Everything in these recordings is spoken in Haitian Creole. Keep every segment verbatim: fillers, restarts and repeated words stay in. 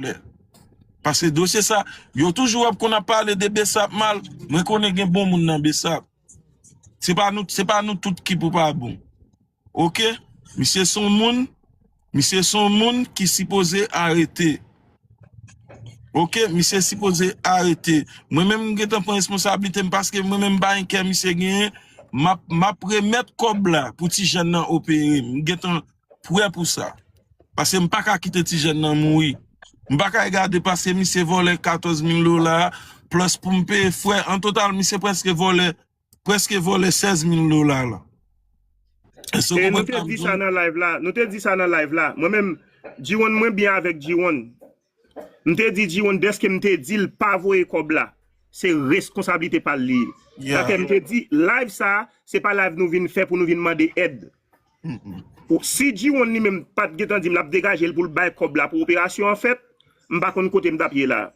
lè. Paske dosye sa, yo toujou ap konn ap pale de Bsap mal, mwen konnen gen bon moun nan Bsap. Se pa nou, se pa nou tout ki pou pa bon. Oke? Misye se yon moun, misye se yon moun ki sipoze arete. Oke, misye sipoze arete. Mwen menm, m gentan pran responsablite m paske mwen menm, m pa gen kè misye genyen. M ap, m ap remèt kòb la pou ti jèn nan opere. M gentan prè pou sa. Paske m pa ka kite ti jèn nan mouri. M pa ka gade paske misye vòlè katòz mil dola, plus pou m peye frè. An total, misye prèske vòlè, prèske vòlè sèz mil dola la. Èske w E nou konprann te sa m di di w? Sa nan live la. Nou te di sa nan live la. Mwen menm, G one, mwen byen avèk G one. M te di G one, dèske m te di l pa voye kòb la, se reskonsablite pa l li ye. Yeah. Paske m te di, live sa, se pa live nou vin fè pou nou vin mande èd. Si G one li menm pa t gentan di m l ap degaje l pou l bay kòb la pou operasyon an fèt, m pa konn kote m t ap ye la.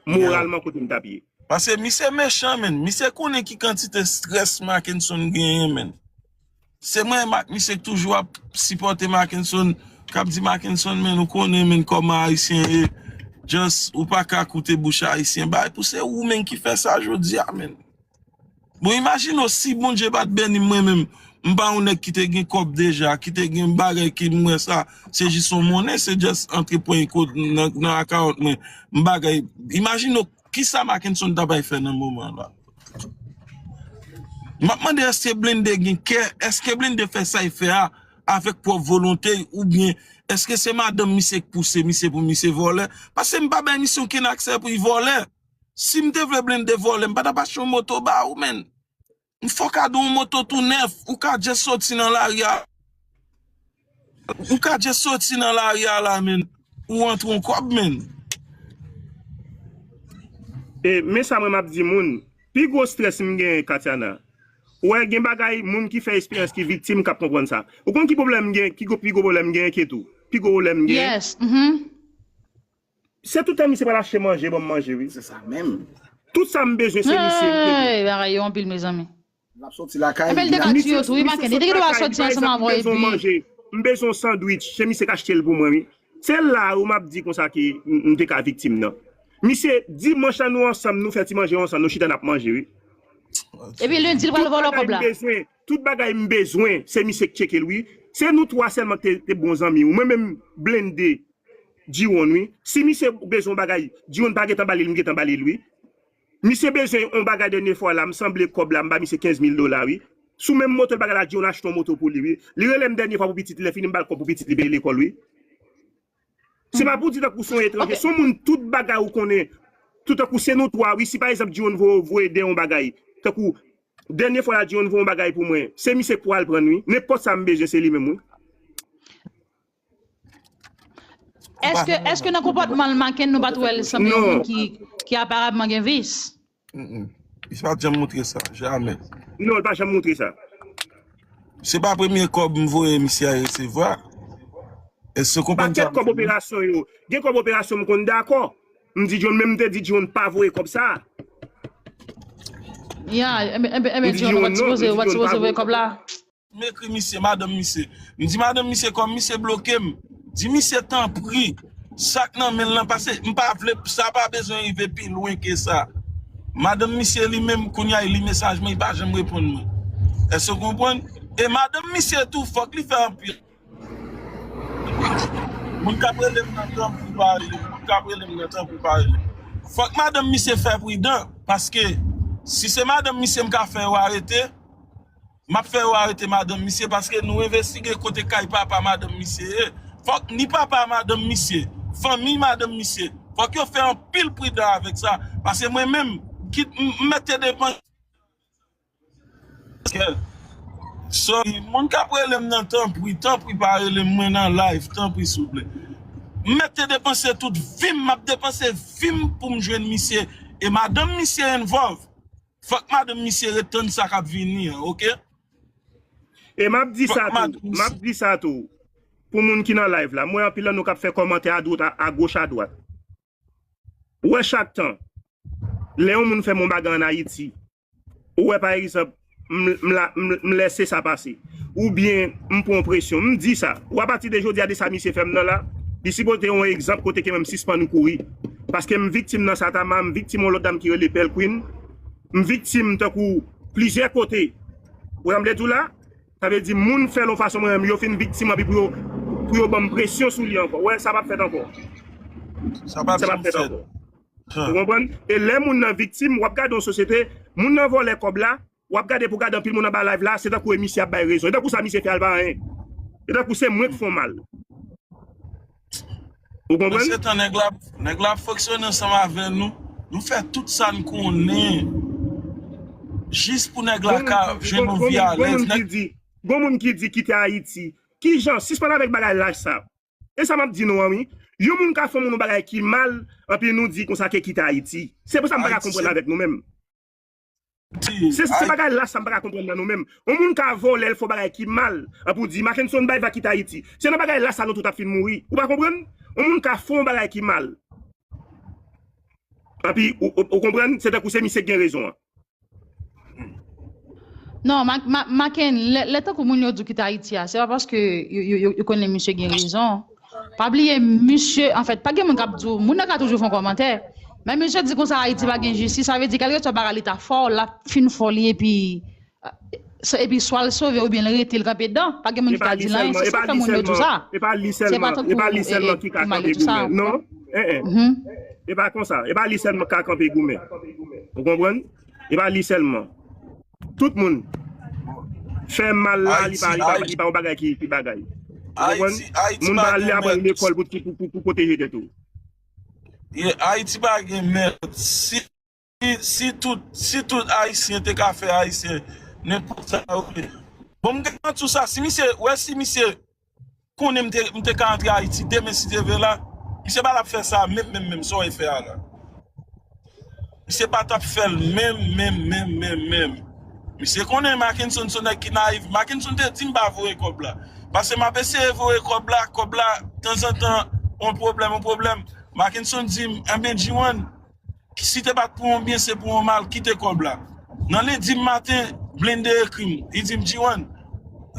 Moralman, kote m t ap ye. Paske misye mechan, menn. Misye konnen ki kantite strès Mackenson genyen, menn. Se mwen menm ak misye k toujou ap sipòte Mackenson, k ap di Mackenson, menn, ou konnen, menn, kòman Ayisyen ye, just, ou pa ka koute bouch Ayisyen. Bay pou se ou, menn, ki fè sa jodi a, menn. Bon, imajine w si Bondye pa t beni m mwen menm, m pa yon nèg ki te gen kòb deja, ki te gen bagay ki m wè sa, se jis yon monnen, se just antre pran yon kòb nan, nan akawont mwen, m bagay. Imajine w kisa Mackenson ta pral fè nan moman la. M ap mande èske Blende gen kè, èske Blende fè sa l fè a avèk pwòp volonte l oubyen èske se madanm misye k pouse misye pou misye vòlè? Paske m pa bay misye okenn aksè pou l vòlè. Si m te vle Blende vòlè, m pa t ap achte yon moto ba ou, menn. M fè w kado yon moto tou nèf, ou ka just soti nan lari a. Ou ka just soti nan lari a la, menn. Ou antre yon kòb, menn. E, men sa mwen m ap di moun, pi gwo strès m genyen, Katiana. Ou wè, gen bagay, moun ki fè eksperyans, ki viktim, k ap konprann sa. Ou konn ki pwoblèm m gen, ki gwo, pi gwo pwoblèm m genyen, Ketou? Pi gwo pwoblèm m genyen. Yes. Se toutan misye pral achte manje ban m manje wi. Se sa menm. Tout sa m bezwen se misye. Hey, bagay yo anpil mezanmi. L ap soti lakay. Epi l te ka tiyo tou wi Maken. Li te gen dwa soti ansanm avè w epi. M bezwen yon sandwich, se misye k achte l pou mwen wi. Se la wi m ap di konsa ke m te ka viktim nan. Misye, dimanch la nou ansanm, nou fè ti manje ansanm, nou chita n ap manje wi. Epi lendi l pral vòlò kòb la. Tout bagay m bezwen, se misye k tcheke l wi. Se nou twa sèlman ki te bon zanmi wi. Mwen menm Blende, G one wi. Si misye bezwen yon bagay, G one pa gentan ba li l, m gentan ba li l wi. Misye bezwen yon bagay dènye fwa la, m sanble kòb la, m ba misye kenz mil dola wi. Sou menm moto l bagay la, G one achte yon moto pou li wi. Li rele m dènye fwa pou pitit li, lè fini m ba l kòb pou pitit li peye lekòl wi. Se pa pou di tankou se yon etranje, se yon moun tout bagay ou konnen. Tout tankou se nou twa wi, si pa egzanp G one voye, voye dèyè yon bagay, tankou dènye fwa la G one voye yon bagay pou mwen, se misye k pou al pran l wi. Nenpòt sa m bezwen se li menm wi. Èske, èske nan konpòtman l Maken nou pa t wè l sanble yon moun ki, ki aparabman gen vis? Li pa t janm montre sa, jamè. Non, li pa janm montre sa. Se pa premye kòb m voye misye a resevwa. Èske w konprann sa m di w? Pakèt kòb operasyon yo. Gen kòb operasyon m konn dakò. M di John, men m te di John pa voye kòb sa. Ya, enben, enben, enben John, w pa t sipoze, w pa t sipoze voye kòb la. M ekri misye, madanm misye. M di madanm misye kòm misye bloke m, di misye tanpri, sa k nan men l lan, paske m pa vle, sa pa bezwen rive pi lwen ke sa. Madanm misye li menm, kounye a li li mesaj mwen, li pa janm reponn mwen. Èske w konprann? E madanm misye tou, fòk li fè anpil. Moun k ap rele m nan tanpri pa rele m, moun k ap rele m nan tanpri pa rele m. Fòk madanm misye fè pridan, paske si se madanm misye m ka fè yo arete, m ap fè yo arete madanm misye paske nou envestige kote kay papa madanm misye ye. Fòk ni papa madanm misye, fanmi madanm misye, fòk yo fè anpil pridan avèk sa. Paske mwen menm, kit m mèt te depanse. Sorry, moun k ap rele m nan tanpri, tanpri pa rele m, mwen nan live, tanpri souple. M mèt te depanse tout vi m, m ap depanse vi m pou m jwenn misye. E madanm misye envolve. Fòk madanm misye ret tann sa k ap vini an, oke? E m ap di sa tou, m ap di sa tou, pou moun ki nan live la, m wè anpil nan nou k ap fè kòmantè adwat, a, agoch, adwat. Ou wè chak tan, lè yon moun fè m yon bagay ann Ayiti, ou wè pa egzanp, m, m la, m, m lèse sa pase, oubyen m pran yon presyon, m di sa, ou apati de jodi a de sa misye fè m nan la, Li sipoze yon egzanp kote ke mwen m sispann kouri. Paske m viktim nan Satama, m viktim yon lòt dam ki rele Pearl Queen. M viktim tankou plizyè kote. Ou konprann tou la? Sa vle di moun fè l yon fason mwen menm, yo fin viktim anpi pou yo, pou yo ban m presyon sou li ankò. Wè, sa p ap fèt ankò. Sa p ap janm fèt ankò. Ou konprann? E lè moun nan viktim, w ap gade yon sosyete, moun nan vòlè kòb la, w ap gade pou gade anpil moun anba live la, se tankou e misye ap bay rezon. E tankou sa misye fè a l pa anyen. E tankou se mwen k fè w mal. Ou konprann? Pandan se tan nèg la, nèg la ap fonksyone ansanm avè nou. Nou fè tout sa n konnen. Jis pou nèg la ka jwenn yon vi alèz. Gon moun ki di, gon moun ki di kite Ayiti. Kijan? Sispann avèk bagay lach sa. E sa m ap di nou an, wi. Yon moun ka fè yon moun yon bagay ki mal, anpi nou di konsa ke kite Ayiti. Se pou sa m pa ka konprann avèk nou menm. Se, se bagay lach sa m pa ka konprann nan nou menm. Yon moun ka vòlè, l fè yon bagay ki mal, anpi w di, Mackenson bay vag kite Ayiti. Se nan bagay lach sa nou tout ap fin mouri. Ou pa konprann? Yon moun ka fè yon bagay ki mal. Anpi, ou, ou, ou konprann? Se tankou se misye k gen rezon an. Non, Ma, Ma, Maken, lè, lè tankou moun yo di w kite Ayiti a, se pa paske yo, yo, yo, yo konnen misye gen rezon. Pa bliye, misye, anfèt, pa gen moun k ap di w, moun nan ka toujou fè yon kòmantè. Men misye di konsa Ayiti pa gen jistis, sa vle di kèlkeswa bagay li ta fè w, l ap fin fè w li epi, epi swa l sove oubyen l rete, l kanpe dedan. Pa gen moun ki ka di l anyen, se sa k fè moun yo di w sa. E pa li sèlman, e pa li sèlman ki ka kanpe goumen. Non, en, en. E pa konsa, e pa li sèlman k ka kanpe goumen. Ou konprann? E pa li sèlman. Tout moun. Fè mal la, li pa, li pa, li pa yon bagay ki, ki bagay. Ou konprann? Moun pa al aprann lekòl pou, pou, pou, pou pwoteje tèt ou. Ayiti pa gen mèt. Si, si tout, si tout Ayisyen te ka fè Ayisyen nenpòt sa yo vle. Bon, m te konn di w sa, si misye, wè si misye konnen m te, m te ka antre Ayiti demen si Dye vle la, misye pa t ap fè sa menm, menm, menm, sa w fè a la. Misye pa t ap fè l menm, menm, menm, menm, menm. Misye konnen Mackenson se yon nèg ki nayiv. Mackenson te di m pa voye kòb la. Paske m ap eseye voye kòb la, kòb la, tanzantan, yon pwoblèm, yon pwoblèm. Mackenson di m, enben, G one, si te pa t pou yon byen, se pou yon mal, kite kòb la. Nan lendi maten, Blende ekri m. Li di m, G one,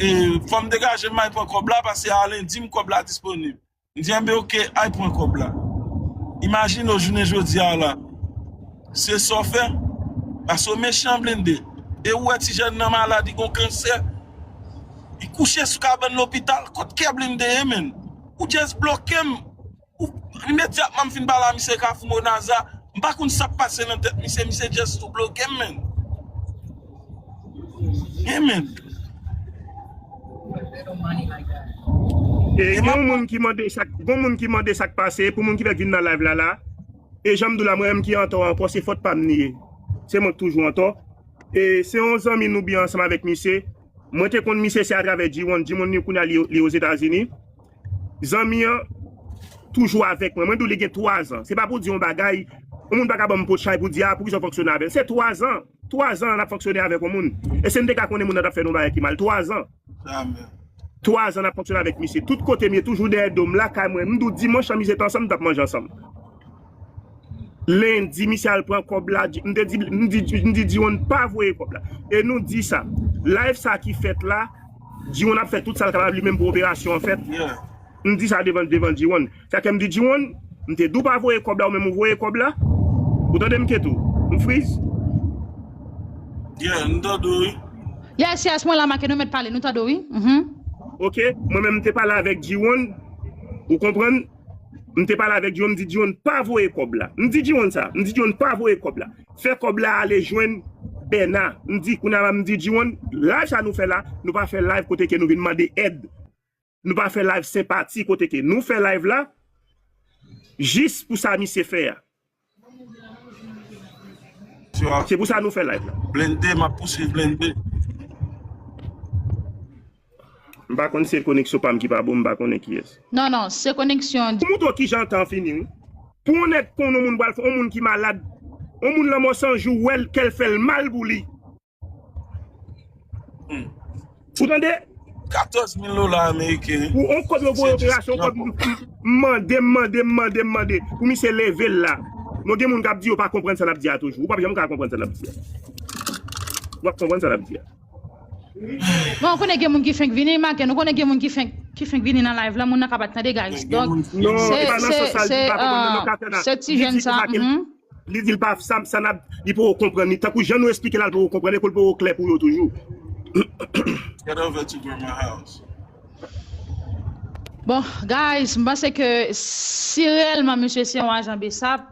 e, fò m degaje m al pran kòb la, paske a lendi m kòb la disponib. M di, enben, oke, al pran kòb la. Imajine w jounen jodi a la. Se sa w fè. Paske w mechan, Blende. E ou wè ti jèn nan malad, li gon kansè. Li kouche sou kabann lopital. Kot kè Blende ye, menn? Ou just bloke m. Ou, imedyatman m fin pale a misye Kafou Monaza, m pa konn sa k pase nan tèt misye, misye just tou bloke m, menn. Yeah, menn. E gen yon moun ki mande sa, gen yon moun ki mande sa k pase, pou moun ki fèk vin nan live la la. E jan m di w la, mwen menm ki antò ankò, se fòt pa m li ye. Se mwen k toujou antò. E se yon zanmi nou byen ansanm avèk misye. Mwen te konn misye se atravè G one. G one li kounye a li, li Ozetazini. Zanmi an toujou avèk mwen. Mwen di w li gen twazan. Se pa pou di yon bagay, yon moun pa ka ban m po chay pou di a poukisa w fonksyone avè l. Se twazan. Twazan n ap fonksyone avèk yon moun. E si n te ka konnen moun nan t ap fè nou bagay ki mal. Twazan. Twazan n ap fonksyone avèk misye. Tout kote m ye, toujou dèyè do m, lakay mwen. M di w dimanch lan misye te ansanm, n t ap manje ansanm. Lendi, misye al pran kòb la. M te di, m di, m di G one pa voye kòb la. E nou di sa. Live sa ki fèt la, G one ap fè tout sa l kapab li menm pou operasyon an fèt. M di sa devan, devan G one. Sa ke m di G one, m te di w pa voye kòb la, ou menm ou voye kòb la. Ou tande m, Ketou? M friz? Yeah, m tande w, wi. Yes, yes, mwen la, Make, nou mèt pale, nou tande w, wi. Ok, mwen menm m te pale avèk G one, ou konprann? M te pale avèk G one, m di G one pa voye kòb la. M di G one sa, m di G one pa voye kòb la. Fè kòb la ale jwenn Bèna. M di, kounye a la, m di G one, live sa nou fè la, nou pa fè live kote ke nou vin mande èd. Nou pa fè live senpati kote ke nou fè live la, jis pou sa misye fè a. Se pou sa nou fè live la. Blende, m ap pouswiv Blende. M pa konn si se koneksyon pa m ki pa bon, m pa konnen kiyès. Non, non, se koneksyon. Pou montre w kijan tan fini, wi. Pou yon nèg konn yon moun pral fè, yon moun ki malad, yon moun lanmò san jou, wè l, kè l fè l mal pou li. Ou tande? Katòz mil dola ameriken. Pou yon kòb yo voye operasyon, kòb m mande, m mande, m mande, m mande. Pou misye leve l la. Bon, gen moun k ap di yo pa konprann sa n ap di a toujou. Ou p ap janm ka konprann sa n ap di a. Ou p ap konprann sa n ap di a. Bon, ou konnen gen moun ki fenk vini, Maken. Ou konnen gen moun ki fenk, ki fenk vini nan live la, moun nan ka pa t tande, guys. Donk, Non, se e pa nan se sans sa, li se pa konprann nan uh, katè la. se ti Li jèn di sa. sa ke Mhm. Li di l pa sa, sa n ap, li poko konprann, li tankou jan nou esplike la, l poko konprann, e kou l poko klè pou yo toujou. Head over to grandma house. Bon, guys, m panse ke si reyèlman misye se yon ajan BSAP,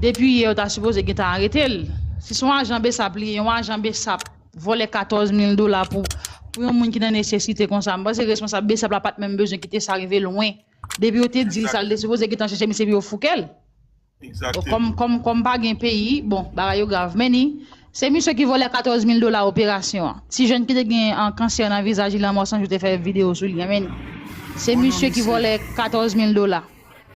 depi yè yo ta sipoze gentan arete l. Si se yon ajan BSAP li ye, yon ajan BSAP vòlè katòz mil dola pou pou yon moun ki nan nesesite konsa, m panse responsab BSAP la pa t menm bezwen kite sa rive lwen. Depi yo te di l sa, l te sipoze gentan chèche misye pou yo fouke l. Bon, Exactement. Kòm kòm kòm pa gen peyi, bon, bagay yo grav. Men ni, se misye ki vòlè katòz mil dola operasyon an. Ti jèn ki te gen an kansè nan vizaj li, lanmò Sanjou te fè videyo sou li an, men ni. Se misye ki vòlè katòz mil dola.